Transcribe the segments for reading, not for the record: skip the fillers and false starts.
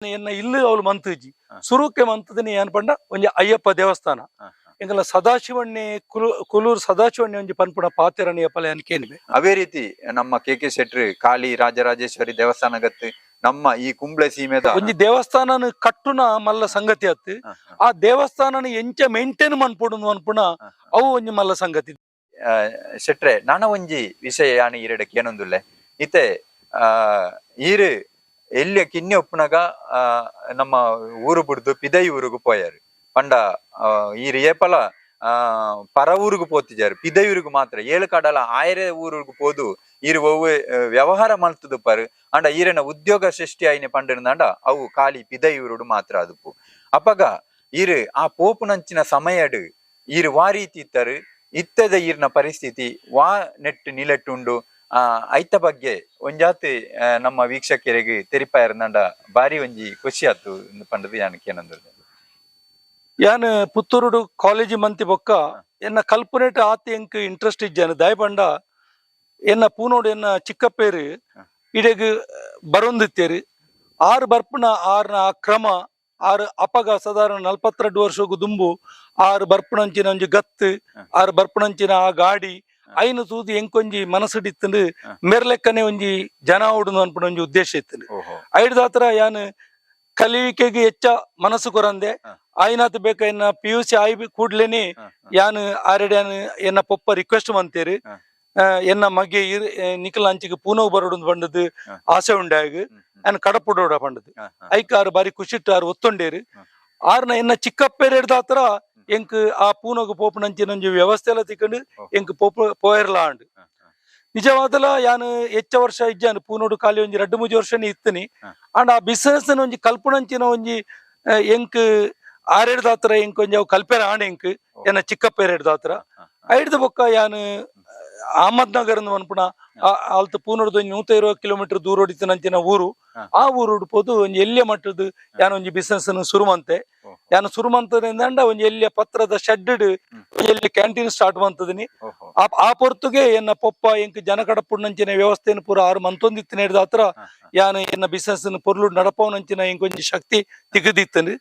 ಎನ್ನ ಇಲ್ಲು ಅವಳು ಮಂತುಜಿ. ಸುರುಕೆ ಮಂತದನಿ ಏನ್ ಪಂಡ ಒಂಜಿ ಅಯ್ಯಪ್ಪ ದೇವಸ್ಥಾನ. ಎಂಕಲ್ಲ ಸದಾಶಿವಣ್ಣೆ, ಕುಲೂರು ಸದಾಶಿವಣ್ಣೆ ಒಂಜಿ ಪನ್ಪುನ ಪಾತೆರನಿ ಅಪ್ಪಲೆ ಅನ್ಕೇನಿವೆ. ಅವೇ ರೀತಿ ನಮ್ಮ ಕೆ ಕೆ ಶೆಟ್ರು ಕಾಳಿ ರಾಜರಾಜೇಶ್ವರಿ ದೇವಸ್ಥಾನಗತ್ತು ನಮ್ಮ ಈ ಕುಂಬ್ಳೆ ಸೀಮೆದ ಒಂಜಿ ದೇವಸ್ಥಾನನ ಕಟ್ಟುನ ಮಲ್ಲ ಸಂಗತಿ ಅತ್ತು. ಆ ದೇವಸ್ಥಾನನ ಎಂಚ ಮೇಂಟೈನ್ ಮನ್ಪುಡು ಅನ್ಪುನ ಅವು ಒಂಜಿ ಮಲ್ಲ ಸಂಗತಿ. ಶೆಟ್ರೆ, ನಾನ ಒಂಜಿ ವಿಷಯ ಯಾನ್ ಈರೆಡ ಕೇನೊಂದುಲ್ಲೆ. ಇತ್ತೆ ಈರು ಎಲ್ಲಿಯ ಕಿನ್ನಿ ಒಪ್ಪುನಗ ನಮ್ಮ ಊರು ಬುಡ್ದು ಪಿದೈ ಊರುಗು ಪೋಯಾರು ಪಂಡ ಈರು ಏಪಲ ಪರ ಊರುಗು ಪೋತಿಜಾರು, ಪಿದೈ ಊರುಗು ಮಾತ್ರ. ಏಳು ಕಡಲ ಆಯರೆ ಊರುಗು ಪೋದು ಈರು ಒವ್ವೆ ವ್ಯವಹಾರ ಮಲ್ತುದುಪ್ಪರು. ಅಂಡ ಈರೆನ ಉದ್ಯೋಗ ಸೃಷ್ಟಿ ಆಯಿನ ಪಂಡಿರಂದಾಂಡ ಅವು ಖಾಲಿ ಪಿದೈ ಊರುಡು ಮಾತ್ರ ಅದುಪ್ಪು. ಅಪಗ ಈರು ಆ ಪೋಪುನಂಚಿನ ಸಮಯಡ್ ಈರು ವಾ ರೀತಿ ಇತ್ತರು, ಇತ್ತದ ಈರ್ನ ಪರಿಸ್ಥಿತಿ ವಾ ನೆಟ್ಟು ನಿಲೆಟ್ಟುಂಡು, ಐತ ಬಗ್ಗೆ ಒಂಜಾತಿ ನಮ್ಮ ವೀಕ್ಷಕರಿಗೆ ತೆರಿಪಾಯರ್ನಂಡ ಬಾರಿ ಒಂಜಿ ಖುಷಿ ಆತು ಪಂಡದು ಯಾನ್ ಕೇನಂದು. ಯಾನ್ ಪುತ್ತೂರುಡು ಕಾಲೇಜ್ ಮಂತಿ ಬೊಕ್ಕ ಎನ್ನ ಕಲ್ಪನೆಟ್ ಆತಿ ಎಂಕ್ ಇಂಟ್ರೆಸ್ಟ್ ಇಜ್ಜಾನ. ದಾಯಪಂಡ ಎನ್ನ ಪೂನೋಡು ಎನ್ನ ಚಿಕ್ಕಪ್ಪೇರು ಇಡೆಗ್ ಬರೊಂದಿತ್ತೇರು. ಆರು ಬರ್ಪುನ ಆರ್ನ ಆ ಕ್ರಮ, ಆರು ಅಪಗ ಸಾಧಾರಣ 42 ವರ್ಷಗು ದುಂಬು ಆರು ಬರ್ಪುನಂಚಿನ ಒಂಜಿ ಗತ್ತು, ಆರು ಬರ್ಪುನಂಚಿನ ಆ ಗಾಡಿ ಐನು ತೂದು ಎಂಕೊಂಜಿ ಮನಸ್ಸುಡಿತ್ತಂಡು ಮೆರ್ಲೆಕ್ಕನೆ ಒಂಜಿ ಜನ ಓಡುನು ಅನ್ಪುನ ಒಂಜಿ ಉದ್ದೇಶ ಇತ್ತಂಡು. ಐಡ್ದಾತ್ರ ಯಾನ್ ಕಲಿವಿಕೆಗೆ ಹೆಚ್ಚ ಮನಸ್ಸು ಕೊರಂದೆ ಆಯ್ನಾತ್ ಬೇಕ ಎನ್ನ ಪಿಯುಸಿ ಆಯ್ ಕೂಡ್ಲೇನೆ ಯಾನ್ ಆರೆಡ್ಯಾನ್ ಎನ್ನ ಪೊಪ್ಪ ರಿಕ್ವೆಸ್ಟ್ ಮಂತೇರು, ಎನ್ನ ಮಗೆ ನಿಖಲ್ ಅಂಚಿಗೆ ಪೂನವ್ ಬರೋಡು ಬಂದದ್ದು ಆಸೆ ಉಂಡಾಗ ಯಾನ್ ಕಡಪುಡೋಡ ಪಂಡದು. ಐಕ್ ಆರು ಬಾರಿ ಖುಷಿಟ್ಟು ಆರು ಒತ್ತೊಂಡೇರು. ಆರ್ನ ಎನ್ನ ಚಿಕ್ಕಪ್ಪೇರು ಹಿಡ್ದಾತ್ರ ಎಂಕ್ ಆ ಪೂನಗ್ ಪೋಪುನಂಚಿನ ಒಂಜಿ ವ್ಯವಸ್ಥೆ ಎಲ್ಲ ತಿಕ್ಕಂಡು ಎಂಕ್ ಪೋಪ ಪೋಯರ್ಲ ಆಂಡ್. ನಿಜವಾದಲ ಯಾನ್ ಹೆಚ್ಚ ವರ್ಷ ಇಜ್ಜಾನು ಪೂನೋಡು, ಖಾಲಿ ಒಂಜಿ ರಡ್ಡು ಮೂಜಿ ವರ್ಷನೇ ಇತ್ತನಿ. ಅಂಡ್ ಆ ಬಿಸ್ನೆಸ್ ಒಂಜಿ ಕಲ್ಪುನಂಚಿನ ಒಂಜಿ ಎಂಕ್ ಆರೆಡ್ದಾತ್ರ ಎಂಕ್ ಒಂಜಿ ಅವು ಕಲ್ಪೆರ ಆಂಡ್ ಎಂಕ್ ಎನ್ನ ಚಿಕ್ಕಪ್ಪೇರು ಹಿಡ್ದಾತ್ರ. ಐಡ್ದ ಬೊಕ್ಕ ಯಾನ್ ಅಹಮದ್ ನಗರ್ ಅನ್ಪುನ ಅಲ್ತ ಪೂನೋಡ್ದು ಒಂಜಿ 120 ಕಿಲೋಮೀಟರ್ ದೂರ ಹೊಡಿತನಂಚಿನ ಊರು. ಆ ಊರುಡು ಪೋದು ಒಂಜಿ ಎಲ್ಲಿಯ ಮಟ್ಟದ ಯಾನ್ ಒಂಜಿ ಬಿಸ್ನೆಸ್ ಶುರು ಮಂತೆ. ಯಾನ್ ಶುರು ಮಂತದಿಂದ ಒಂಜಿ ಎಲ್ಲಿಯ ಪತ್ರದ ಶೆಡ್ ಎಲ್ಲಿ ಕ್ಯಾಂಟೀನ್ ಸ್ಟಾರ್ಟ್ ಮಂತದಿನಿ. ಆ ಆ ಪೊರ್ತುಗೆ ಎನ್ನ ಪೊಪ್ಪ ಎಂಕ್ ಜನ ಕಡಪುಡ್ನಂಚಿನ ವ್ಯವಸ್ಥೆಯನ್ನು ಪೂರ ಆರು ಮಂತೊಂದಿತ್ತಿನ ಹಿಡ್ದಾತ್ರ ಯಾನ್ ಎನ್ನ ಬಿಸ್ನೆಸ್ ಪೊರ್ಲು ನಡಪವನಂಚಿನ ಎಂಕ್ ಒಂಜಿ ಶಕ್ತಿ ತಿಗದಿತ್ತನು.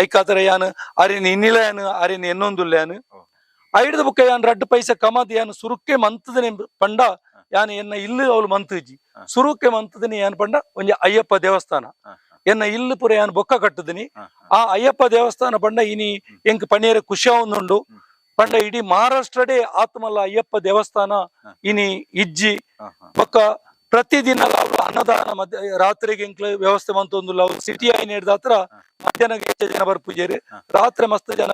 ಐಕಾತರ ಯಾನ್ ಅರಿನ ಇನ್ನಿಲ ಯಾನ್ ಅರಿನ ಎನ್ನೊಂದುಲ್ಲ ಯಾನ್. ಐಡ್ದ ಬೊಕ್ಕ ಯಾನ್ ರಡ್ಡು ಪೈಸೆ ಕಮದ್ ಯಾನ್ ಸುರುಕ್ಕೆ ಮಂತದನೆ ಪಂಡ ಯಾನ್ ಎನ್ನ ಇಲ್ಲು ಅವಳು ಮಂತುಜಿ. ಸುರುಕ್ಕೆ ಮಂತದನೆ ಯಾನ್ ಪಂಡ ಒಂಜಿ ಅಯ್ಯಪ್ಪ ದೇವಸ್ಥಾನ. ಎನ್ನ ಇಲ್ಲು ಪೂರ ಯಾನ್ ಬೊಕ್ಕ ಕಟ್ಟುದಿನಿ. ಆ ಅಯ್ಯಪ್ಪ ದೇವಸ್ಥಾನ ಪಂಡ ಇನಿ ಎಂಕ್ ಪಣಿಯರ ಖುಷಿ ಆವೊಂದುಂಡು. ಪಂಡ ಇಡೀ ಮಹಾರಾಷ್ಟ್ರಡೇ ಆತ್ಮಲ್ಲ ಅಯ್ಯಪ್ಪ ದೇವಸ್ಥಾನ ಇನಿ ಇಜ್ಜಿ. ಬೊಕ್ಕ ಪ್ರತಿದಿನ ಅನ್ನದಾನ ಮಧ್ಯ ರಾತ್ರಿಗೆ ಎಂಕ್ಲ ವ್ಯವಸ್ಥೆ ಮಂತೊಂದುಲ್ಲ. ಸಿಟಿ ಆಯಿನ ಹಿಡ್ದಾತ್ರ ಮಧ್ಯಾಹ್ನ ಹೆಚ್ಚ ಜನ ಬರ್ಪುಜೇರು. ರಾತ್ರಿ ಮಸ್ತ್ ಜನ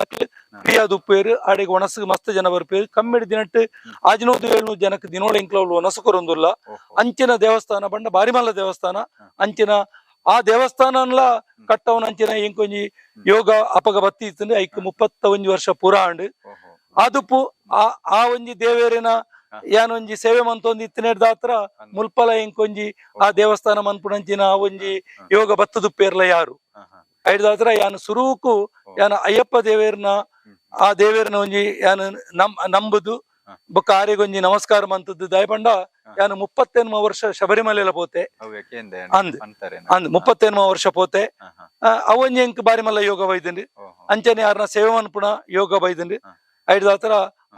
ಫ್ರೀ ಉಪ್ಪೇರು. ಆಡೆಗೆ ಒಣಸು ಮಸ್ತ್ ಜನ ಬರ್ಪೇರು. ಕಮ್ಮಿಡ್ ದಿನಟ್ಟು ಆಜಿನೂದು ಏಳ್ನೂರು ಜನಕ್ಕೆ ದಿನೋಳ ಎಂಕ್ಲ ಅವ್ಲು ಒಣಸು ಕೊರೊಂದುಲ್ಲ. ಅಂಚಿನ ದೇವಸ್ಥಾನ ಪಂಡ ಬಾರಿಮಲ್ಲ ದೇವಸ್ಥಾನ. ಅಂಚಿನ ಆ ದೇವಸ್ಥಾನನ್ಲ ಕಟ್ಟವನ ಅಂಚಿನ ಎಂಕೊಂಜಿ ಯೋಗ ಅಪಗ ಬತ್ತಿ ಇತ್ತಂದ್ರೆ ಐಕ್ 31 ವರ್ಷ ಪೂರ ಆಂಡ್. ಅದುಪು ಆ ಆ ಒಂಜಿ ದೇವೇರಿನ ಯಾನೊಂಜಿ ಸೇವೆ ಮಂತೊಂದು ಇತ್ತಿನೆಡ್ದಾತ್ರ ಮುಲ್ಪಲ ಎಂಕೊಂಜಿ ಆ ದೇವಸ್ಥಾನ ಮನ್ಪುನಂಚಿನ ಆ ಒಂಜಿ ಯೋಗ ಬತ್ತದುಪ್ಪೇರ್ಲ ಯಾರು. ಐಡ್ದಾತ್ರ ಯಾನ್ ಸುರೂಕು ಯಾನ್ ಅಯ್ಯಪ್ಪ ದೇವೇರ್ನ ಆ ದೇವೇರ್ನ ಒಂಜಿ ಯಾನ್ ನಂಬುದು ಬೊಕ್ಕ ಆರೆಗೊಂಜಿ ನಮಸ್ಕಾರ ಮಂತದ್ದು. ದಯಪಂಡ ಯಾನ್ 38 ವರ್ಷ ಶಬರಿಮಲೆಲ ಪೋತೆ. ಅಂದ್. ಅಂದ್, 38 ವರ್ಷ ಪೋತೆ. ಅವೊಂಜಿ ಎಂಕ್ ಬಾರಿ ಮಲ್ಲ ಯೋಗ ಬೈದುಂಡು. ಅಂಚನೆ ಯಾರ್ನ ಸೇವೆ ಮನ್ಪುನ ಯೋಗ ಬೈದುಂಡು. ಐಡ್ದಾತ್ರ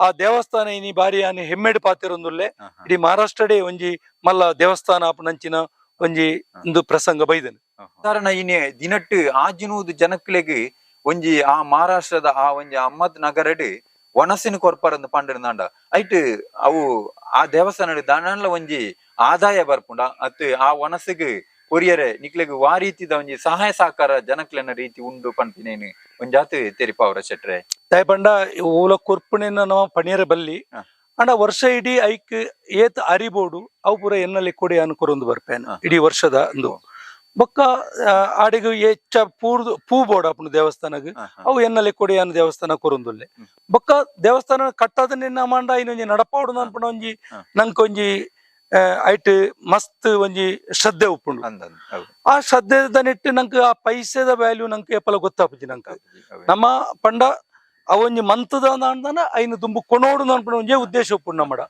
ಆ ದೇವಸ್ಥಾನ ಇನಿ ಬಾರಿ ಯಾನ್ ಹೆಮ್ಮೆಡ್ ಪಾತೆರೊಂದುಲ್ಲೆ. ಇಡೀ ಮಹಾರಾಷ್ಟ್ರಡೇ ಒಂಜಿ ಮಲ್ಲ ದೇವಸ್ಥಾನ ಆಪುನಂಚಿನ ಒಂಜಿ ಒಂದು ಪ್ರಸಂಗ ಬೈದುಂಡು. ಸಾಧಾರಣ ಇನಿ ದಿನಟ್ಟು ಆಜಿನೂದು ಜನಕ್ಲೆಗ್ ಒಂಜಿ ಆ ಮಹಾರಾಷ್ಟ್ರದ ಆ ಒಂಜಿ ಅಹಮದ್ ನಗರಡ್ ಒಣಸಿನ ಕೊರ್ಪರಂದು ಪಂಡಿರಂದಾಂಡ ಐಟ್ ಅವು ಆ ದೇವಸ್ಥಾನ ದಾನಲ ಒಂಜಿ ಆದಾಯ ಬರ್ಪುಂಡ ಅತ್ ಆ ಒಣಸಿಗೆ ಕೊರಿಯರೆ ನಿಕ್ಲೆಗ್ ವಾ ರೀತಿದ ಒಂಜಿ ಸಹಾಯ ಸಹಕಾರ ಜನಕ್ಲೆನ ರೀತಿ ಉಂಡು ಪನ್ಪಿನೇನು ಒಂಜಾತ್ ತೆರಿಪಾವ್ರ ಶೆಟ್ರೆ. ದಾಯಪಂಡ ಓಲ ಕೊರ್ಪುನೆನ ನಮ ಪಣಿಯರೆ ಬಲ್ಲಿ. ಅಂಡ ವರ್ಷ ಇಡೀ ಐಕ್ ಏತ್ ಅರಿಬೋಡು ಅವು ಪೂರ ಎನ್ನಲ್ಲಿ ಕೊಡಿ ಅನ್ ಕೊರೊಂದು ಬರ್ಪೇನು. ಇಡೀ ವರ್ಷದ ಅಂದು ಬೊಕ್ಕ ಆಡೆಗ್ ಹೆಚ್ಚ ಪೂರ್ದು ಪೂ ಬೋಡ ಅಪ್ಪುನ ದೇವಸ್ಥಾನಗ್. ಅವು ಎನ್ನಲ್ಲಿ ಕೊಡಿ ಅನ್ ದೇವಸ್ಥಾನ ಕೊರೊಂದುಲ್ಲೆ. ಬೊಕ್ಕ ದೇವಸ್ಥಾನ ಕಟ್ಟದನ್ನ ಮಂಡ ಇನ್ನೊಂಜಿ ನಡಪಾವಡು ಅನ್ಪುನ ಒಂಜಿ ನಂಕೊಂಜಿ ಐಟ್ ಮಸ್ತ್ ಒಂಜಿ ಶ್ರದ್ಧೆ ಉಪ್ಪುಂಡು. ಅಂದ್ ಹೌದು. ಆ ಶ್ರದ್ಧೆದ ನೆಟ್ಟು ನಂಕ್ ಆ ಪೈಸೆದ ವ್ಯಾಲ್ಯೂ ನಂಕ್ ಏಪಲ ಗೊತ್ತಾಪುಜಿ ನಂಕ್. ನಮ್ಮ ಪಂಡ ಅವೊಂಜಿ ಮಂತದ ಅಂದನ ಐನು ದುಂಬು ಕೊನೋಡು ಅನ್ಪುನ ಒಂಜೇ ಉದ್ದೇಶ ಉಪ್ಪು ನಮ್ಮಡ.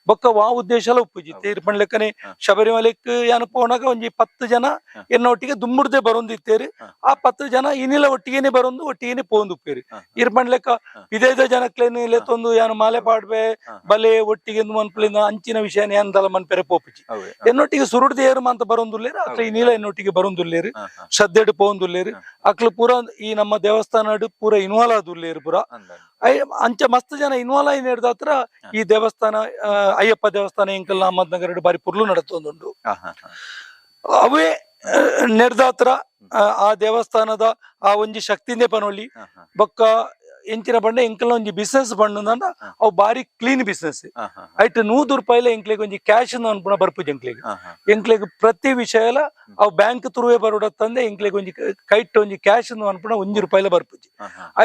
ಬೊಕ್ಕ ವಾ ಉದ್ದೇಶಲ ಉಪ್ಪುಜಿ. ತೇರ್ ಪಂಡ್ಲೆಕ್ಕನೆ ಶಬರಿಮಲೆಕ್ ಯಾನ್ ಪೋನಾಗ ಒಂಜಿ 10 ಜನ ಎನ್ನ ಒಟ್ಟಿಗೆ ದುಂಬುಡ್ದೆ ಬರೊಂದಿತ್ತೇರು. ಆ 10 ಜನ ಇನಿಲ ಒಟ್ಟಿಗೆನೆ ಬರೊಂದು ಒಟ್ಟಿಗೆನೆ ಪೋಂದುಪ್ಪೇರು. ಇರ್ ಪಂಡ್ಲೆಕ್ಕ ವಿದೇದ ಜನಕ್ಲೇನು ಲೆತ್ತೊಂದು ಯಾನು ಮಾಲೆ ಪಾಡ್ಬೆ ಬಲೆ ಒಟ್ಟಿಗೆ ಮನ್ಪುಲಿಂದ ಅಂಚಿನ ವಿಷಯ ಯಾನ್ ದಲ ಮನ್ಪೆರೆ ಪೋಪುಜಿ. ಎನ್ನೊಟ್ಟಿಗೆ ಸುರುಡ್ದೆ ಏರು ಮಂತ ಬರೊಂದುಲ್ಲೇರು ಅಕ್ಲ ಇನಿಲ ಎನ್ನೊಟ್ಟಿಗೆ ಬರೊಂದುಲ್ಲೇರು, ಶ್ರದ್ಧೆಡ್ ಪೋಂದುಲ್ಲೇರು. ಅಕ್ಲು ಪೂರ ಈ ನಮ್ಮ ದೇವಸ್ಥಾನಡ್ ಪೂರ ಇನ್ವಾಲ್ವ್ ಆದುಲ್ಲೇರು ಪೂರ. ಅಂಚ ಮಸ್ತ್ ಜನ ಇನ್ವಾಲ್ವ್ ಆಯಿ ಹತ್ರ ಈ ದೇವಸ್ಥಾನ ಅಯ್ಯಪ್ಪ ದೇವಸ್ಥಾನ ಎಂಕಲ್ ಅಹಮದ್ನಗರ ಬಾರಿ ಪುರ್ಲು ನಡತೊಂದುಂಡು. ಅವೇ ನೆಡ್ದಾತ್ರ ಆ ದೇವಸ್ಥಾನದ ಆ ಒಂಜಿ ಶಕ್ತಿಂದೇ ಪನೊಲಿ. ಬೊಕ್ಕ ಎಂಚಿನ ಬಂಡ ಎಂಕಲ್ನ ಒಂಜಿ ಬಿಸ್ನೆಸ್ ಬಂಡ ಅವು ಬಾರಿ ಕ್ಲೀನ್ ಬಿಸ್ನೆಸ್. ಐಟ್ 100 ರೂಪಾಯಿಲ ಎಂಕ್ಲೆಗ್ ಒಂಜಿ ಕ್ಯಾಶ್ ಅನ್ಪುಣ ಬರ್ಪುಜಿ ಎಂಕ್ಲೆಗ್. ಎಂಕ್ಲೆಗ್ ಪ್ರತಿ ವಿಷಯಲ ಅವು ಬ್ಯಾಂಕ್ ಥ್ರೂವೇ ಬರೋಡತ್ತಂದೆ ಎಂಕ್ಲೆಗ್ ಒಂಜಿ ಕೈಟ್ ಒಂಜಿ ಕ್ಯಾಶ್ ಅನ್ಪುಣ 1 ರೂಪಾಯಿಲ ಬರ್ಪುಜಿ.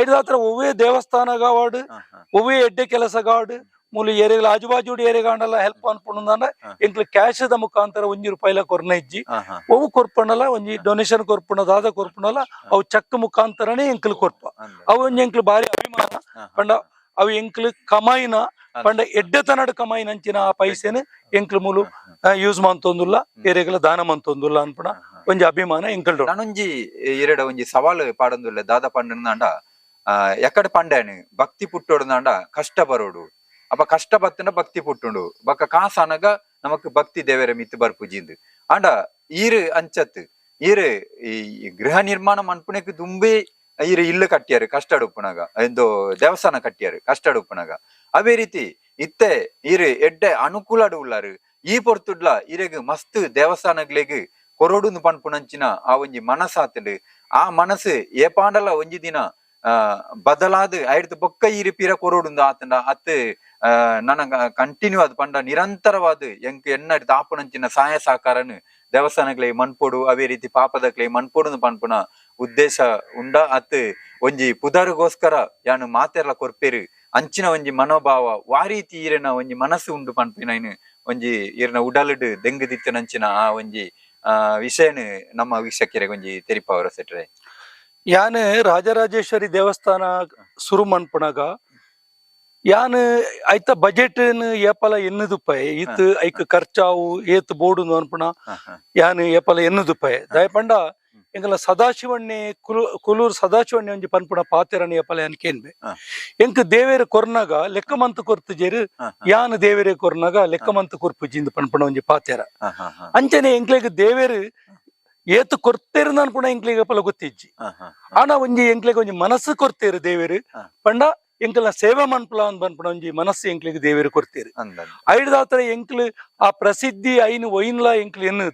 ಐದಾತ್ರ ಒವ್ವೇ ದೇವಸ್ಥಾನ ಗಾವಾಡು ಒವ್ವೇ ಎಡ್ಡೆ ಕೆಲಸ ಗಾವಾಡು ಮೂಲು ಏರಿಯಾಗಳ ಆಜು ಬಾಜು ಏರಿಯಾಗಾಂಡಲ ಹೆಲ್ಪ್ ಅನ್ಪುಂಡ ಎಂಕ್ಲೆ ಕ್ಯಾಶ್ the ಮುಖಾಂತರ 1 ರೂಪಾಯಿಲ ಕೊರ್ನ ಇಜ್ಜಿ. ಒವು ಕೊರ್ಪಣಲ ಒಂಜಿ ಡೊನೇಷನ್ ಕೊರ್ಪುಣ ದಾದ ಕೊರ್ಪುಣಲ ಅವು ಚೆಕ್ ಮುಖಾಂತರನೇ ಎಂಕ್ಲು ಕೊರ್ಪ. ಅವು ಒಂಜಿ ಎಂಕ್ಲು ಬಾರಿ ಅಭಿಮಾನ. ಪಂಡ ಅವು ಎಂಕ್ಲು ಕಮಾಯಿನ ಪಂಡ ಎಡ್ಡೆತನಡ್ ಕಮಾಯಿನ ಅಂಚಿನ ಆ ಪೈಸೆನ್ ಎಂಕ್ಲು ಮೂಲು ಯೂಸ್ ಮಂತೊಂದುಲ್ಲ, ಏರಿಯಾಗಳ ದಾನ ಮಂತೊಂದುಲ್ಲ ಅನ್ಪುಣ ಒಂಜಿ ಅಭಿಮಾನ ಎಂಕಲ್ಡು. ನಾನೊಂಜಿ ಎರಡ ಒಂಜಿ ಸವಾಲು ಪಾಡೊಂದುಲ್ಲ ದಾದ ಪಂಡನಾಂಡ ಎಕ್ಕಡ ಪಂಡಾನು ಭಕ್ತಿ ಪುಟ್ಟೋಡುನಾಂಡ ಕಷ್ಟ ಬರೋಡು. ಅಪ್ಪ ಕಷ್ಟ ಬತ್ತನ ಭಕ್ತಿ ಪುಟ್ಟುಂಡು ಬಕ್ಕ ಕಾಸನಗ ನಮಕ್ ಭಕ್ತಿ ದೇವರ ಮಿತ್ತು ಬರ್ಪುಜಿಂದು. ಆಂಡ ಈರು ಅಂಚತ್ ಈರು ಈ ಗೃಹ ನಿರ್ಮಾಣ ಮನ್ಪುಣಕ್ಕೆ ದುಂಬೆ ಈರು ಇಲ್ಲು ಕಟ್ಟಿಯಾರು ಕಷ್ಟ ಉಪ್ಪುನಾಗ, ಎಂದೋ ದೇವಸ್ಥಾನ ಕಟ್ಟಿಯಾರು ಕಷ್ಟ ಉಪ್ಪುನಾಗ. ಅದೇ ರೀತಿ ಇತ್ತೆ ಈರು ಎಡ್ಡೆ ಅನುಕೂಲಡು ಉಳ್ಳಾರು. ಈ ಪೊರ್ತುಡ್ಲ ಈರೆಗ್ ಮಸ್ತ್ ದೇವಸ್ಥಾನಗಳಿಗೆ ಕೊರೊಡುಂದು ಪನ್ಪುನಂಚಿನ ಆ ಒಂಜಿ ಮನಸ್ಸಾತುಂಡು. ಆ ಮನಸ್ಸು ಏಪಾಂಡಲ ಒಂಜಿ ದಿನ ಬದಲಾದ ಐಡ್ದು ಬೊಕ್ಕ ಈರು ಪೀರ ಕೊರೊಡುಂದು ಆತಂಡ ಅತ್ ನನ ಕಂಟಿನ್ಯೂ ಅದು ಪಂಡ ನಿರಂತರವಾದ ಎಂಕ್ ಎನ್ನ ಆಪುನಂಚಿನ ಸಹಾಯ ಸಹಕಾರನು ದೇವಸ್ಥಾನಗಳೇ ಮನ್ಪೊಡು, ಅವೇ ರೀತಿ ಪಾಪದಕ್ಲೆ ಮನ್ಪೊಡು ಪನ್ಪುನ ಉದ್ದೇಶ ಉಂಡ. ಅತ್ ಒಂಜಿ ಪುದರುಗೋಸ್ಕರ ಯಾನು ಮಾತೆರ್ಲ ಕೊರ್ಪೇರು ಅಂಚಿನ ಒಂಜಿ ಮನೋಭಾವ ವಾ ರೀತಿ ಈರೆನ ಒಂಜಿ ಮನಸ್ಸು ಉಂಡು ಪನ್ಪಿನ ಒಂಜಿ ಈರೆನ ಉಡಲುಡು ದೆಂಗು ದಿತ್ತನಂಚಿನ ಆ ಒಂಜಿ ವಿಷಯನು ನಮ್ಮ ವೀಕ್ಷಕರಿಗೆ ಒಂಜಿ ತೆರಿಪಾವರ ಸೆಟ್ರೆ. ಯಾನ್ ರಾಜರಾಜೇಶ್ವರಿ ದೇವಸ್ಥಾನ ಸುರು ಮನ್ಪುಣಗ ಯಾನ್ ಐತ ಬಜೆಟ್ ಏಪಲ ಎನ್ನುದುಪ್ಪೆ ಇತ್ ಐಕ್ ಖರ್ಚಾವು ಏತ್ ಬೋಡು ಅನ್ಪುಣ ಯಾನ್ ಏಪಲ ಎನ್ನುದುಪ್ಪೆ. ದಯಪಂಡ ಎಂಕಲ ಸದಾಶಿವಣ್ಣೆ ಕುಲೂರು ಸದಾಶಿವಣ್ಣೆ ಒಂಜಿ ಪನ್ಪುಣ ಪಾತೆರಣ ಏಪಲ ಯಾನ್ ಕೇನ್ಬೆ. ಎಂಕ್ ದೇವೇರು ಕೊರ್ನಾಗ ಲೆಕ್ಕ ಮಂತ್ ಕೊರ್ತುಜೇರು, ಯಾನ್ ದೇವೇರೆ ಕೊರ್ನಾಗ ಲೆಕ್ಕ ಮಂತ್ ಕೊರ್ಪುಜಿಂದು ಪನ್ಪುಣ ಒಂಜಿ ಪಾತೆರ. ಅಂಚನೆ ಎಂಕ್ಲೆಗ್ ದೇವೇರು ಏತ್ ಕೊರ್ತೇರು ಅನ್ಪುಣ ಎಂಕ್ಲೆಗ್ ಏಪಲ ಗೊತ್ತಿಜ್ಜಿ. ಆನ ಒಂಜಿ ಎಂಕ್ಲೆಗ್ ಒಂಜಿ ಮನಸ್ಸು ಕೊರ್ತೇರು ದೇವೇರು ಪಂಡ ಎಂಕಲ್ನ ಸೇವೆ ಮನ್ಪುಲ ಪನ್ಪುಣ ಒಂಜಿ ಮನಸ್ಸು ಎಂಕ್ಲೆಗ್ ದೇವೇರು ಕೊರ್ತೇರು. ಐಡ್ದಾತ್ರ ಎಂಕ್ಲು ಆ ಪ್ರಸಿದ್ಧಿ ಐನು ಒಯಿನ್ಲ ಎಂಕ್ಲು ಎನ್ನು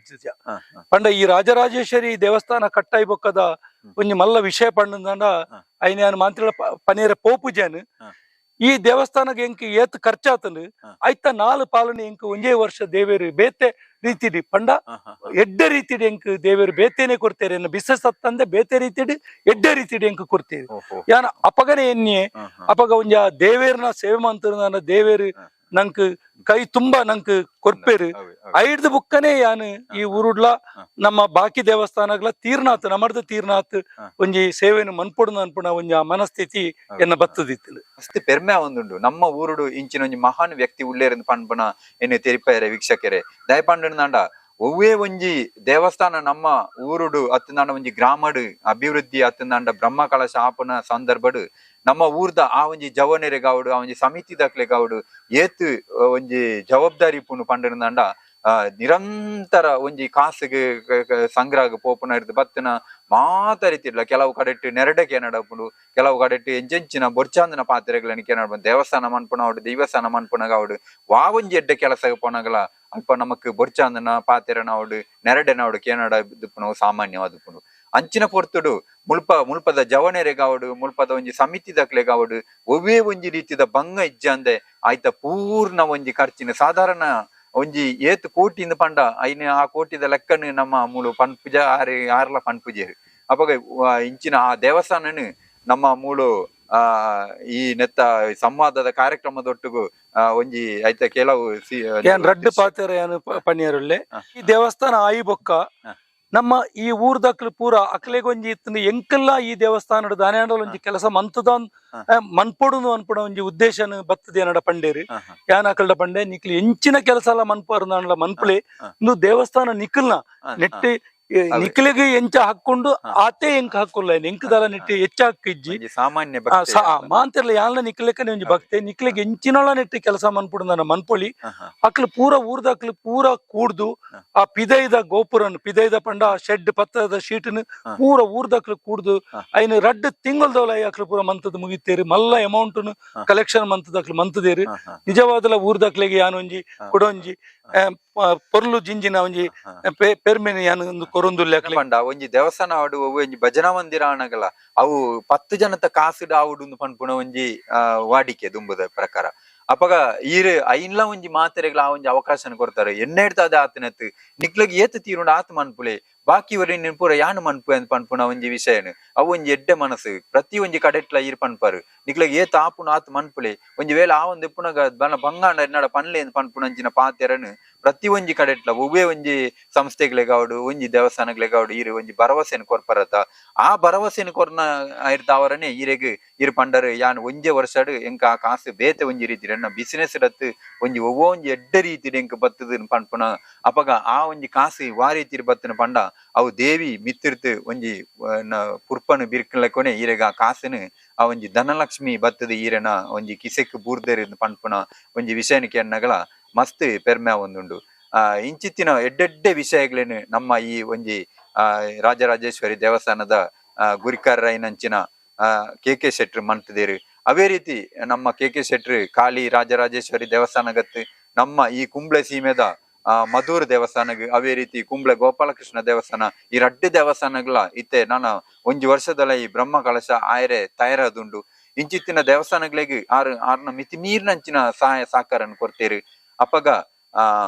ಪಂಡ ಈ ರಾಜರಾಜೇಶ್ವರಿ ದೇವಸ್ಥಾನ ಕಟ್ಟಾಯಿ ಬೊಕ್ಕದ ಒಂಜಿ ಮಲ್ಲ ವಿಷಯ ಪಂಡಂದಾಂಡ ಐನ ಯಾನ್ ಮಾಂತ್ರಿಲ ಪನೇರ ಪೋಪುಜಾನ್. ಈ ದೇವಸ್ಥಾನಕ್ಕೆ ಎಂಕ್ ಏತ್ ಖರ್ಚಾತಂಡು ಐತ 4 ಪಾಲನೆ ಎಂಕ್ ಒಂಜೇ ವರ್ಷ ದೇವೇರು ಬೇತೆ ರೀತಿಡಿ ಪಂಡ ಎಡ್ಡೆ ರೀತಿಡಿ ಎಂಕ್ ದೇವೇರು ಬೇತೇನೆ ಕೊಡ್ತೇರೆ ಎನ್ನ ಬಿಸ್ನೆಸ್ ಅತ್ತಂದೆ ಬೇತೆ ರೀತಿಡಿ ಎಡ್ಡೆ ರೀತಿಡಿ ಎಂಕ್ ಕೊಡ್ತೇವೆ. ಯಾನ ಅಪಗನೆ ಎನ್ನಿಯೆ ಅಪಗ ಒಂಜ ದೇವೇರ್ನ ಸೇವೆ ಮಂತ್ರ ದೇವೇರು ನಂಕ್ ಕೈ ತುಂಬಾ ನಂಕ್ ಕೊರ್ಪೇರು. ಐಡ್ದು ಬುಕ್ಕನೆ ಯಾನ್ ಈ ಊರುಡ್ಲ ನಮ್ಮ ಬಾಕಿ ದೇವಸ್ಥಾನಗಳ ತೀರ್ನಾಥ್ ನಮರ್ದ ತೀರ್ನಾಥ್ ಒಂಜಿ ಸೇವೆನು ಮನ್ಪೊಡು ಅನ್ಪುಣ ಒಂಜಿ ಆ ಮನಸ್ಥಿತಿ ಎನ್ನ ಬತ್ತದಿತ್ತು. ಮಸ್ತ್ ಪೆರ್ಮೆ ಒಂದುಂಡು ನಮ್ಮ ಊರುಡು ಇಂಚಿನ ಒಂಜಿ ಮಹಾನ್ ವ್ಯಕ್ತಿ ಉಳ್ಳೇರಂದು ಪನ್ಪುನ ಎನ್ನು ತೆರಿಪಾಯರೆ ವೀಕ್ಷಕರೇ. ದಯಪಂಡಂಡ ಒವ್ವೇ ಒಂಜಿ ದೇವಸ್ಥಾನ ನಮ್ಮ ಊರುಡು ಅತ್ತಂದಾಂಡ ಒಂಜಿ ಗ್ರಾಮಡು ಅಭಿವೃದ್ಧಿ ಅತ್ತಂದಾಂಡ ಬ್ರಹ್ಮ ಕಲಶ ಆಪನ ಸಂದರ್ಭಡು ನಮ್ಮ ಊರ್ದ ಆ ಒಂಜಿ ಜವನೆರೆಗಾವಡು ಆ ಒಂಜಿ ಸಮಿತಿ ದಾಖಲೆಗಾವಡು ಏತ್ ಒಂಜಿ ಜವಾಬ್ದಾರಿ ಪುಣು ಪಂಡಂದಾಂಡ ನಿರಂತರ ಒಂಜಿ ಕಾಸುಗೆ ಸಂಗ್ರಹ ಪೋಪುನ ಇರ್ದು ಬತ್ತಿನ ಮಾತ ರೀತಿ ಕೆಲವು ಕಡೆಟ್ ನೆರಡಕ್ಕೆ ನಡಪುಂಡು, ಕೆಲವು ಕಡೆಟ್ ಎಂಚೆಂಚಿನ ಬೊರ್ಚಾಂದಿನ ಪಾತ್ರೆಗಳನ್ನ ಕೆನಡ ದೇವಸ್ಥಾನ ಮನ್ಪುನ ದೇವಸ್ಥಾನ ಮನ್ಪುನಗಾವಡು ವಾ ಒಂಜಿ ಎಡ್ಡೆ ಕೆಲಸ ಪೋನಗಲ ಅಲ್ಪ ನಮಕ್ ಬೊರ್ಚಾಂದನ ಪಾತೆರನವಡು ನೆರಡೆನವಡು ಕೇನಡ ದುಪ್ಪುನವು ಸಾಮಾನ್ಯವಾದುಪ್ಪುಂಡು. ಅಂಚಿನ ಪೊರ್ತುಡು ಮುಲ್ಪ ಮುಲ್ಪದ ಜವನೆರೆಗಾವಡು ಮುಲ್ಪದ ಒಂಜಿ ಸಮಿತಿ ದಾಖಲೆಗಾವಡು ಒವ್ವೇ ಒಂಜಿ ರೀತಿದ ಭಂಗ ಇಜ್ಜಂದೆ ಆಯ್ತ ಪೂರ್ಣ ಒಂಜಿ ಖರ್ಚಿನ ಸಾಧಾರಣ ಒಂಜಿ ಏತ್ ಕೋಟಿಂದ ಪಂಡ ಐನ ಆ ಕೋಟಿದ ಲೆಕ್ಕನು ನಮ್ಮ ಮೂಲು ಪನ್ಪುಜ ಆರು ಆರ್ಲ ಪನ್ಪುಜೇರು. ಅಪಗ ಇಂಚಿನ ಆ ದೇವಸ್ಥಾನನು ನಮ್ಮ ಮೂಲು ಈ ನೆತ್ತ ಸಂವಾದದ ಕಾರ್ಯಕ್ರಮದೊಟ್ಟಿಗೂ ಒಂಜಿ ಐತ ಕೆಲವು ಯಾನ್ ರಡ್ಡು ಪಾತೆರ ಯಾನ್ ಪನ್ನಿಯರುಲ್ಲೆ. ಈ ದೇವಸ್ಥಾನ ಆಯಿ ಬೊಕ್ಕ ನಮ್ಮ ಈ ಊರ್ದಕ್ಲು ಪೂರ ಅಕ್ಲೆಗೊಂಜಿ ಇತ್ತಿನ ಎಂಕಲ್ಲ ಈ ದೇವಸ್ಥಾನಡ್ ದಾನ್ಯಾಂಡಲ ಒಂಜಿ ಕೆಲಸ ಮಂತದ ಮನ್ಪೊಡುನು ಅನ್ಪುನ ಒಂಜಿ ಉದ್ದೇಶನ ಬತ್ತದ ಏನಡ ಪಂಡೇರು. ಯಾನ್ ಅಕಲ್ಡ ಪಂಡೆ, ನಿಕ್ಲು ಎಂಚಿನ ಕೆಲಸ ಎಲ್ಲ ಮನ್ಪುವರ್ದಾಂಡಲ ಮನ್ಪುಲೆ, ಇಂದು ದೇವಸ್ಥಾನ ನಿಕ್ಕಲ್ನ ನೆಟ್ಟಿ ನಿಕ್ಲೆಗ್ ಎಂಚ ಹಾಕೊಂಡು ಆತೆ ಎಂಕ್ ಹಾಕುಲ್ಲ, ಎಂಕದಲ ನೆಟ್ಟಿ ಹೆಚ್ಚ ಹಾಕಿಜ್ಜಿ. ಒಂಜಿ ಸಾಮಾನ್ಯ ಭಕ್ತೆ. ಮಾಂತಿರ್ಲ, ಯಾನ್ಲ ನಿಕ್ಲೆಕ್ಕನೆ ಒಂಜಿ ಭಕ್ತೆ. ನಿಕ್ಲೆಗ್ ಎಂಚಿನೊಳ ನೆಟ್ಟಿ ಕೆಲಸ ಮನ್ಪುಡು ಮನ್ಪೊಳಿ. ಅಕ್ಲು ಪೂರ ಊರ್ದಕ್ಲು ಪೂರ ಕೂಡ್ದು ಆ ಪಿದೈದ ಗೋಪುರನ್, ಪಿದೈದ ಪಂಡ ಆ ಶೆಡ್ ಪತ್ತದ ಶೀಟ್ನ್ ಪೂರ ಊರ್ದಕ್ಲು ಕೂಡ್ದು ಐನ್ ರಡ್ಡ್ ತಿಂಗಳ್ದವಲ ಅಕ್ಲು ಪೂರ ಮಂತದ್ ಮುಗಿತೇರು. ಮಲ್ಲ ಅಮೌಂಟ್ ಕಲೆಕ್ಷನ್ ಮಂತದ ಅಕ್ಲು ಮಂತದೇರು. ನಿಜವಾದಲ ಊರ್ದಕ್ಲೆಗ್ ಯಾನ್ ಒಂಜಿ ಕುಡೊಂಜಿ ಪೊರ್ಲು ಜಿಂಜಿನ ಒಂಜಿ ಪೆರ್ಮೆನ್ ಯಾನ್ ಒಂದು ಕೊರೊಂದುಲ್ಲೆ ಅಕ್ಲೆಗ್. ಪಂಡ ಒಂಜಿ ದೇವಸ್ಥಾನ ಆಡು, ಒವ್ವೆ ಒಂಜಿ ಭಜನಾ ಮಂದಿರ ಆನಗಲ ಅವು 10 ಜನತ ಕಾಸುಡು ಆವುಡು ಪನ್ಪುನ ಒಂಜಿ ವಾಡಿಕೆ ದುಂಬುದ ಪ್ರಕಾರ. ಅಪಗ ಈರ್ ಐನ್ಲ ಒಂಜಿ ಮಾತೆರೆಗ್ಲ ಆ ಒಂಜಿ ಅವಕಾಶನ ಕೊರ್ತಾರೆ. ಎಣ್ಣೆ ಇಡ್ತಾದೆ ಆತನತ್ ನಿಕ್ಲಗ್ ಏತ್ ತೀರುಂಡು ಆತ್ ಮನ್ಪುಲೆ, ಬಾಕಿ ಒರಿ ಪೂರ ಯಾನ್ ಮನ್ಪು ಅಂತ ಪನ್ಪುನ ಒಂಜಿ ವಿಷಯನು. ಅವು ಒಂಜಿ ಎಡ್ಡೆ ಮನಸ್ಸು. ಪ್ರತಿ ಒಂಜಿ ಕಡೆಟ್ಲ ಈರ್ ಪನ್ಪಾರು, ನಿಕ್ಲಗ್ ಏತ್ ಆಪುನ ಆತ್ ಮನ್ಪುಲೆ, ಒಂಜಿ ವೇಳೆ ಆ ಒಂದು ಇಪ್ಪುನಗ ಬನ ಬಂಗಾಂಡ ಎನ್ನಡ ಪನ್ಲೆ ಅಂತ ಪನ್ಪುನ ಅಂಚಿನ ಪಾತೆರನು ಪ್ರತಿ ಒಂಜಿ ಕಡೆಟ್ಲ ಒವ್ವೇ ಒಂಜಿ ಸಂಸ್ಥೆಗಳಿಗಾವಡು ಒಂಜಿ ದೇವಸ್ಥಾನಗಳಿಗಾವಡು ಈರ್ ಒಂಜಿ ಭರವಸೆಯನ್ನು ಕೊರ್ಪರತ. ಆ ಭರವಸೆಯನ್ನು ಕೊರ್ನ ಇರ್ತಾವರನೆ ಈರೆಗ್ ಈರ್ ಪಂಡರು, ಯಾನ್ ಒಂಜೆ ವರ್ಷಡ್ ಎಂಕ ಆ ಕಾಸು ಬೇತೆ ಒಂಜಿ ರೀತಿ ಎನ್ನ ಬಿಸಿನೆಸ್ ರತ್ತು ಒಂಜಿ ಒವ್ವೋ ಒಂಜಿ ಎಡ್ಡೆ ರೀತಿ ಎಂಕ್ ಬತ್ತದ ಪನ್ಪುನ. ಅಪಗ ಆ ಒಂಜಿ ಕಾಸು ವಾ ರೀತಿ ಬತ್ತನ ಪಂಡ ಅವು ದೇವಿ ಮಿತ್ತಿರ್ತು ಒಂಜಿ ಪುರ್ಪನು ಬಿರ್ಕಲೆಕೊನೆ ಈರೆಗ ಆ ಕಾಸುನು ಆ ಒಂಜಿ ಧನಲಕ್ಷ್ಮಿ ಬತ್ತದ ಈರೆನ ಒಂಜಿ ಕಿಸೆಕ್ ಬೂರ್ದೇರು ಪನ್ಪುನ ಒಂಜಿ ವಿಷಯನಿಕೆ ಅನ್ನಗಲ ಮಸ್ತ್ ಪೆರ್ಮೆ ಒಂದುಂಡು. ಇಂಚಿತ್ತಿನ ಎಡ್ಡೆಡ್ಡೆ ವಿಷಯಗಳೇನು ನಮ್ಮ ಈ ಒಂಜಿ ರಾಜರಾಜೇಶ್ವರಿ ದೇವಸ್ಥಾನದ ಗುರಿಕಾರರಾಯಿನಂಚಿನ ಕೆ ಕೆ ಶೆಟ್ರು ಮಂತದೇರು. ಅವೇ ರೀತಿ ನಮ್ಮ ಕೆ ಕೆ ಶೆಟ್ರು ಕಾಲಿ ರಾಜರಾಜೇಶ್ವರಿ ದೇವಸ್ಥಾನಗತ್ತು, ನಮ್ಮ ಈ ಕುಂಬ್ಳೆ ಸೀಮೆದ ಮಧೂರ್ ದೇವಸ್ಥಾನಗ್, ಅವೇ ರೀತಿ ಕುಂಬ್ಳೆ ಗೋಪಾಲಕೃಷ್ಣ ದೇವಸ್ಥಾನ, ಈ ರಡ್ಡು ದೇವಸ್ಥಾನಗಳ ಇತ್ತೆ ನಾನು ಒಂಜಿ ವರ್ಷದಲ್ಲ ಈ ಬ್ರಹ್ಮ ಕಲಶ ಆಯರೆ ತಯಾರದುಂಡು. ಇಂಚಿತ್ತಿನ ದೇವಸ್ಥಾನಗಳಿಗೆ ಆರು ಆರ್ನ ಮಿತಿ ಮೀರಿನಂಚಿನ ಸಹಾಯ ಸಹಕಾರನ್ನು ಕೊಡ್ತೇರು. ಅಪಗ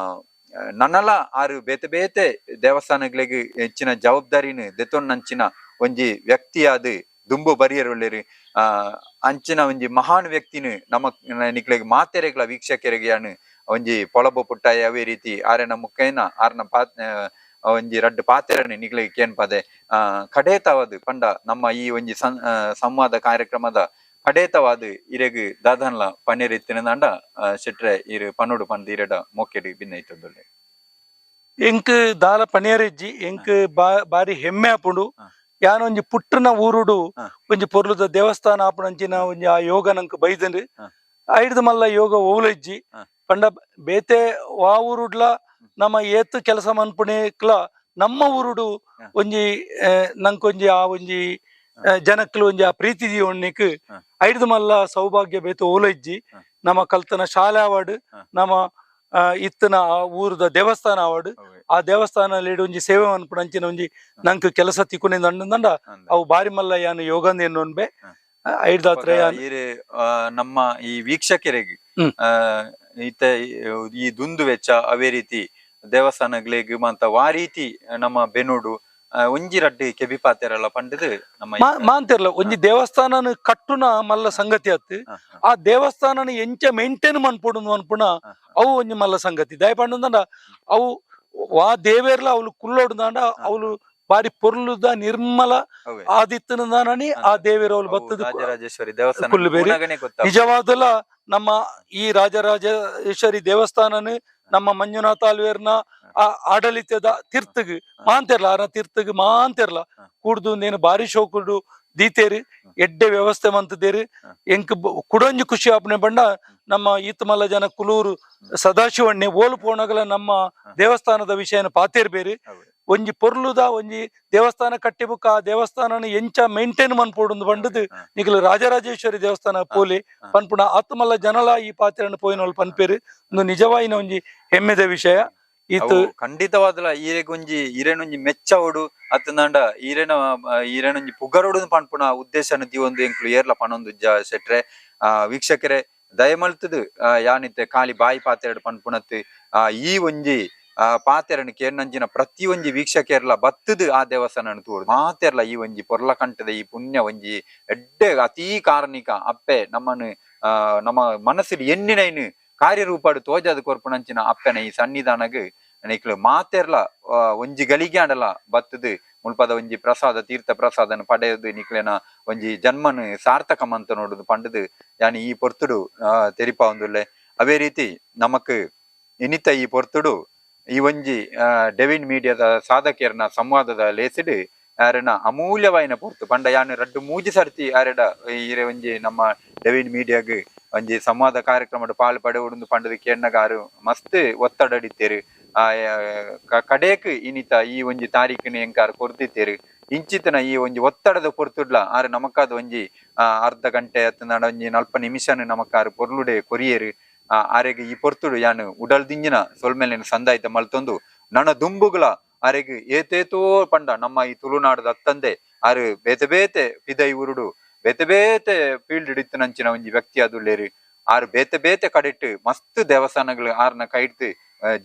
ನನ್ನಲ ಆರು ಬೇತೆ ಬೇತೆ ದೇವಸ್ಥಾನಗಳಿಗೆ ಹೆಚ್ಚಿನ ಜವಾಬ್ದಾರಿನ ದೆತ್ತೊನ್ನಂಚಿನ ಒಂಜಿ ವ್ಯಕ್ತಿಯಾದ ದುಂಬು ಬರಿಯರುಳ್ಳೇರು. ಅಂಚಿನ ಒಂಜಿ ಮಹಾನ್ ವ್ಯಕ್ತಿನ ನಮ್ಮ ನಿಕ್ಲೆಗ್ ಮಾತೆರೆಗ್ಲ ವೀಕ್ಷಕರಿಗೆ ಯಾನ್ ಒಂಜಿ ಪೊಳಬ ಪುಟ್ಟಾಯ ಅವೇ ರೀತಿ ಆರೆನ ಮುಖೇನ ಆರ್ನ ಪಾತ್ ಒಂಜಿ ರಡ್ಡು ಪಾತೆರನೆ ನಿಕ್ಲೆಗ್ ಕೇನ್ಪದೆ. ಕಡೇತವಾದ ಪಂಡ ನಮ್ಮ ಈ ಒಂಜಿ ಸಂವಾದ ಕಾರ್ಯಕ್ರಮದ ಕಡೇತವಾದ ಇರೆಗ್ ದಾದನ್ಲ ಪನ್ನೀರ್ ಇತ್ತಿನದಾಂಡ ಶೆಟ್ರೆ ಇರು ಪನ್ನೋಡು ಪಂದ್ ಇರೆಡ ಮೋಕೆಡ್ ಬಿನ್ನೈತೊಂದುಲ್ಲೆ. ಎಂಕ್ ದಾಲ ಪನಿಯರಿಜ್ಜಿ, ಎಂಕ್ ಬಾರಿ ಹೆಮ್ಮೆ ಆಪುಂಡು. ಯಾನೊಂಜಿ ಪುಟ್ಟನ ಊರುಡು ಒಂಜಿ ಪೊರ್ಲುದ ದೇವಸ್ಥಾನ ಆಪುನಂಚಿನ ಒಂಜಿ ಆ ಯೋಗ ನಂಕ್ ಬೈದಂಡ್. ಐಡ್ದ್ ಮಲ್ಲ ಯೋಗ ಓಲಜ್ಜಿ. ಪಂಡ ಬೇತೆ ವಾ ಊರುಡ್ಲ ನಮ್ಮ ಏತ್ ಕೆಲಸ ಮನ್ಪುನೇಕ್ಲ ನಮ್ಮ ಊರುಡು ಒಂಜಿ ನಂಕೊಂಜಿ ಆ ಒಂಜಿ ಜನಕ್ಲು ಒಂಜಿ ಆ ಪ್ರೀತಿ ದೀವೊನ್ನಿಕ್ ಐಡ್ದ್ ಮಲ್ಲ ಸೌಭಾಗ್ಯ ಬೇತೆ ಓಲಜ್ಜಿ. ನಮ್ಮ ಕಲ್ತನ ಶಾಲೆ ಆವಡ್, ನಮ್ಮ ಇತ್ತನ ಆ ಊರುದ ದೇವಸ್ಥಾನ ಆವಡ್, ಆ ದೇವಸ್ಥಾನ ಒಂಜಿ ಸೇವೆ ಮನ್ಪುನಂಚಿನ ಒಂಜಿ ನಂಕ್ ಕೆಲಸ ತಿಕ್ಕುನೆ ದಂಡ ಅವು ಬಾರಿ ಮಲ್ಲ ಯಾನ್ ಯೋಗಂದ ಎನ್ನೊನ್ಬೆ. ಐಡ್ದಾತ್ರ ಯಾನ್ ಈರೆ ನಮ್ಮ ಈ ವೀಕ್ಷಕರಿಗೆ ಇತ್ತೆ ಈ ದುಂದು ವೆಚ್ಚ ಅವೇ ರೀತಿ ದೇವಸ್ಥಾನಗಳಿಗೆ ಮಾತ ವಾ ರೀತಿ ನಮ್ಮ ಬೆನುಡು ಒಂಜಿ ರಡ್ಡು ಕೆಬಿ ಪಾತೆರಲ್ಲ ಪಂಡದು ನಮ್ಮ ಮಾಂತಿರ್ಲ ಒಂಜಿ ದೇವಸ್ಥಾನನ ಕಟ್ಟುನ ಮಲ್ಲ ಸಂಗತಿ ಅತ್ತು. ಆ ದೇವಸ್ಥಾನನ ಎಂಚ ಮೇಂಟೈನ್ ಮನ್ಪುಡು ಅನ್ಪುನ ಅವು ಒಂಜಿ ಮಲ್ಲ ಸಂಗತಿ. ದಯ ಪಂಡಂದ ಅವು ವಾ ದೇವೇರ್ಲ ಅವಳು ಕುಲ್ಲೋಡುದಾಂಡ ಅವಳು ಬಾರಿ ಪೊರ್ಲುದ ನಿರ್ಮಲ ಆದಿತ್ತನ ಆ ದೇವೇರ್ ಅವಳು ಬತ್ತದ ರಾಜರಾಜೇಶ್ವರಿ ದೇವಸ್ಥಾನ ಕುಲ್ಲು ಬೇರೆ. ಪೂನಗನೇ ಗೊತ್ತಾಪುಂಡು. ನಿಜವಾದಲ ನಮ್ಮ ಈ ರಾಜರಾಜೇಶ್ವರಿ ದೇವಸ್ಥಾನನ ನಮ್ಮ ಮಂಜುನಾಥ ಆಳ್ವೇರ್ನ ಆ ಆಡಳಿತದ ತೀರ್ಥಗ್ ಮಾಂತಿರ್ಲ ಆರ ತೀರ್ಥಗ್ ಮಾಂತಿರ್ಲ ಕೂಡ್ದು ನೇನು ಬಾರಿ ಶೋಕುಡು ದೀತೇರು, ಎಡ್ಡೆ ವ್ಯವಸ್ಥೆ ಮಂತದೇರು. ಎಂಕ್ ಕುಡೊಂಜಿ ಖುಷಿ ಆಪನೆ ಬಂಡ ನಮ್ಮ ಈತಮಲ್ಲ ಜನ ಕುಲೂರು ಸದಾಶಿವಣ್ಣೆ ಓಲು ಪೋಣಗಲ ನಮ್ಮ ದೇವಸ್ಥಾನದ ವಿಷಯನ ಪಾತೇರ್ ಬೇರೆ. ಒಂಜಿ ಪೊರ್ಲುದ ಒಂಜಿ ದೇವಸ್ಥಾನ ಕಟ್ಟಿಬುಕ್ಕ ಆ ದೇವಸ್ಥಾನನ ಎಂಚ ಮೇಂಟೈನ್ ಮನ್ಪೋಡುಂದು ಬಂಡದು ನಿಕಲು ರಾಜರಾಜೇಶ್ವರಿ ದೇವಸ್ಥಾನ ಪೋಲಿ ಪನ್ಪುಣ ಆತ್ಮಲ್ಲ ಜನಲ ಈ ಪಾತ್ರನ ಪೋಯಿನೋಲ್ ಪನ್ಪೇರು. ಒಂದು ನಿಜವಾಯಿನ ಒಂಜಿ ಹೆಮ್ಮೆದ ವಿಷಯ ಈತ. ಅವು ಖಂಡಿತವಾದಲ ಈರೆಗೊಂಜಿ ಈರೆನೊಂಜಿ ಮೆಚ್ಚವಡು ಅತ್ತಂದಾಂಡ ಈರೆನ ಈರೆನೊಂಜಿ ಪುಗರೋಡು ಪನ್ಪುನ ಉದ್ದೇಶನ ದೀವೊಂದು ಎಂಕ್ಲು ಏರ್ಲ ಪನೊಂದು ಶೆಟ್ರೆ. ವೀಕ್ಷಕರೇ, ದಯಮಲ್ತದು ಯಾನಿತ್ತೆ ಖಾಲಿ ಬಾಯಿ ಪಾತೆರಡು ಪನ್ಪುನತ್ ಈ ಒಂಜಿ ಪಾತೆರನು ಕೇರ್ನಂಚಿನ ಪ್ರತಿ ಒಂಜಿ ವೀಕ್ಷಕೆರ್ಲ ಬತ್ತದು ಆ ದೇವಸ್ಥಾನ ತೂರು ಮಾತೆರ್ಲ ಈ ಒಂಜಿ ಪೊರ್ಲ ಕಂಠದ ಈ ಪುಣ್ಯ ಒಂಜಿ ಎಡ್ಡೆ ಅತೀ ಕಾರಣಿಕ ಅಪ್ಪೆ ನಮ್ಮನು ನಮ್ಮ ಮನಸ್ಸಿನ ಎಣ್ಣಿನೈನು ಕಾರ್ಯರೂಪಾಡು ತೋಜಾದ ಕೊರ್ಪುನಂಚಿನ ಅಪ್ಪೆನ ಈ ಸನ್ನಿಧಾನಗ್ ನಿಕ್ಲು ಮಾತೆರ್ಲ ಒಂಜಿ ಗಳಿಗೆ ಆಂಡಲ ಬತ್ತದು ಮುಲ್ಪದ ಒಂಜಿ ಪ್ರಸಾದ ತೀರ್ಥ ಪ್ರಸಾದನ ಪಡೆಯದು ನಿಕ್ಲೆನ ಒಂಜಿ ಜನ್ಮನ್ ಸಾರ್ಥಕ ಮಂತ ನೋಡುದು ಪಂಡುದು ಯಾನ್ ಈ ಪೊರ್ತುಡು ತೆರಿಪಾವೊಂದುಲ್ಲೆ. ಅವೇ ರೀತಿ ನಮಕ್ ಇನಿತ ಈ ಪೊರ್ತುಡು ಈ ಒಂಜಿ ಡೆವಿನ್ ಮೀಡಿಯಾದ ಸಾಧಕಿಯರ್ನ ಸಂವಾದದ ಲೇಸಿಡ್ ಆರೆನ ಅಮೂಲ್ಯವಾಯಿನ ಪೊರ್ತು ಪಂಡ ಯಾನ್ ರಡ್ಡ್ ಮೂಜಿ ಸರ್ತಿ ಆರೆಡ ಈರೆ ಒಂಜಿ ನಮ್ಮ ಡೆವಿನ್ ಮೀಡಿಯಾಗ್ ಒಂಜಿ ಸಂವಾದ ಕಾರ್ಯಕ್ರಮಡ್ ಪಾಲ್ ಪಡೆವೊಡುಂದು ಪಂಡುದು ಕೇನ್ನಗ ಆರು ಮಸ್ತ್ ಒತ್ತಡಡಿತ್ತೇರು. ಕಡೇಕ್ ಇನಿತ ಈ ಒಂಜಿ ತಾರೀಕಿನ ಎಂಕಾರ್ ಕೊರ್ದಿತ್ತೇರು. ಇಂಚಿತನ ಈ ಒಂಜಿ ಒತ್ತಡದ ಪೊರ್ತುಡ್ಲ ಆರು ನಮಕಾದ ಒಂಜಿ ಅರ್ಧ ಗಂಟೆ ಅತ್ತಂಡ ಒಂಜಿ 40 ನಿಮಿಷನ ನಮಕಾರು ಪೊರ್ಲುಡೆ ಕೊರಿಯೇರು. ಆರೆಗ್ ಈ ಪೊರ್ತುಡು ಯಾನ್ ಉಡಲ್ ದಿಂಜಿನ ಸೊಲ್ಮೆಲೆನ್ ಸಂದಾಯ್ತ ಮಲ್ತೊಂದು ನನ ದುಂಬುಗುಲ ಆರೆಗ್ ಏತೇತೋ ಪಂಡ ನಮ್ಮ ಈ ತುಳುನಾಡದ ಅತ್ತಂದೆ ಆರು ಬೇತೆ ಬೇತೆ ಪಿದೈ ಊರುಡು ಬೇತೆ ಬೇತೆ ಫೀಲ್ಡ್ ಇತ್ತಿನಂಚಿನ ಒಂಜಿ ವ್ಯಕ್ತಿ ಆದುಲ್ಲೇರು. ಆರು ಬೇತೆ ಬೇತೆ ಕಡೆಟ್ ಮಸ್ತ್ ದೇವಸ್ಥಾನಗಳು ಆರ್ನ ಕೈಡ್ತು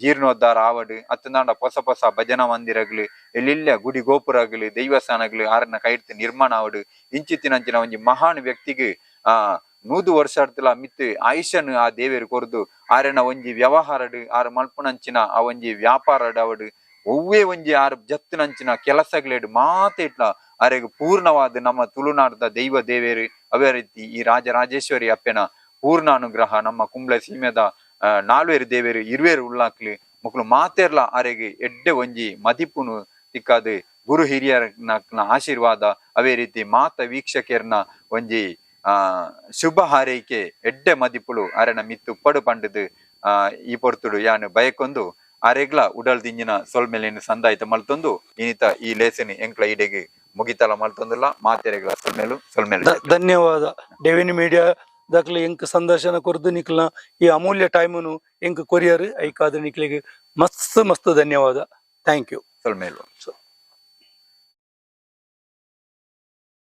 ಜೀರ್ಣೋದ್ಧಾರ ಆವಡ್ ಅತ್ತಂದಾಂಡ ಹೊಸ ಹೊಸ ಭಜನಾ ಮಂದಿರಗಳು ಎಲ್ಲಿಲ್ಲ ಗುಡಿ ಗೋಪುರಗಳು ದೈವಸ್ಥಾನಗಳು ಆರ್ನ ಕೈಡ್ತು ನಿರ್ಮಾಣ ಆವಡ್ ಇಂಚಿತ್ತಿನಂಚಿನ ಒಂಜಿ ಮಹಾನ್ ವ್ಯಕ್ತಿಗ್ 100 ವರ್ಷಾಡ್ತಲ ಮಿತ್ ಆಯುಷನ್ ಆ ದೇವೇರು ಕೊರ್ದು ಆರೆನ ಒಂಜಿ ವ್ಯವಹಾರಡ್ ಆರ್ ಮಲ್ಪುನಂಚಿನ ಆ ಒಂಜಿ ವ್ಯಾಪಾರಡ್ ಅವಡ್ ಒವ್ವೇ ಒಂಜಿ ಆರ್ ಜತ್ತಿನಂಚಿನ ಕೆಲಸಗಳೇಡು ಮಾತೇಟ್ಲ ಆರೆಗ್ ಪೂರ್ಣವಾದ ನಮ್ಮ ತುಳುನಾಡದ ದೈವ ದೇವೇರು ಅವೇ ರೀತಿ ಈ ರಾಜರಾಜೇಶ್ವರಿ ಅಪ್ಪೆನ ಪೂರ್ಣ ಅನುಗ್ರಹ ನಮ್ಮ ಕುಂಬ್ಳ ಸೀಮೆದ ನಾಲ್ವೇರು ದೇವೇರು ಇರುವೇರು ಉಳ್ಳಾಕ್ಲು ಮೊಕ್ಲು ಮಾತೇರ್ಲ ಆರೆಗ್ ಎಡ್ಡೆ ಒಂಜಿ ಮದಿಪುನು ತಿಕ್ಕಾದು ಗುರು ಹಿರಿಯರ್ನ ಆಶೀರ್ವಾದ ಅವೇ ರೀತಿ ಮಾತ ವೀಕ್ಷಕರ್ನ ಒಂಜಿ ಶುಭ ಹಾರೈಕೆ ಎಡ್ಡೆ ಮದಿಪುಳು ಅರೆನ ಮಿತ್ತು ಪಡು ಪಂಡುದು ಈ ಪೊರ್ತುಡು ಯಾನ್ ಬಯಕೊಂದು ಆರೆಗ್ಲ ಉಡಲ್ ದಿಂಜಿನ ಸೊಲ್ಮೆಲೆನ್ ಸಂದಾಯ್ತ ಮಲ್ತೊಂದು ಇನಿತ ಈ ಲೇಸನ್ ಎಂಕ್ಲ ಇಡೆಗ್ ಮುಗಿತಲ ಮಲ್ತೊಂದುಲ್ಲ ಮಾತೆರೆಗ್ಲ ಸೊಲ್ಮೆಲು ಸೊಲ್ಮೆಲು. ಧನ್ಯವಾದ ಡೆವಿನ್ ಮೀಡಿಯಾ ದಕ್ಲೆ ಎಂಕ್ ಸಂದರ್ಶನ ಕೊರ್ದು ನಿಕ್ಲ್ನ ಈ ಅಮೂಲ್ಯ ಟೈಮುನು ಎಂಕ್ ಕೊರಿಯರ್ ಐಕಾದ್ರೆ ನಿಕ್ಲೆಗ್ ಮಸ್ತ್ ಮಸ್ತ್ ಧನ್ಯವಾದ. Thank you. ಸೊಲ್ಮೆಲು.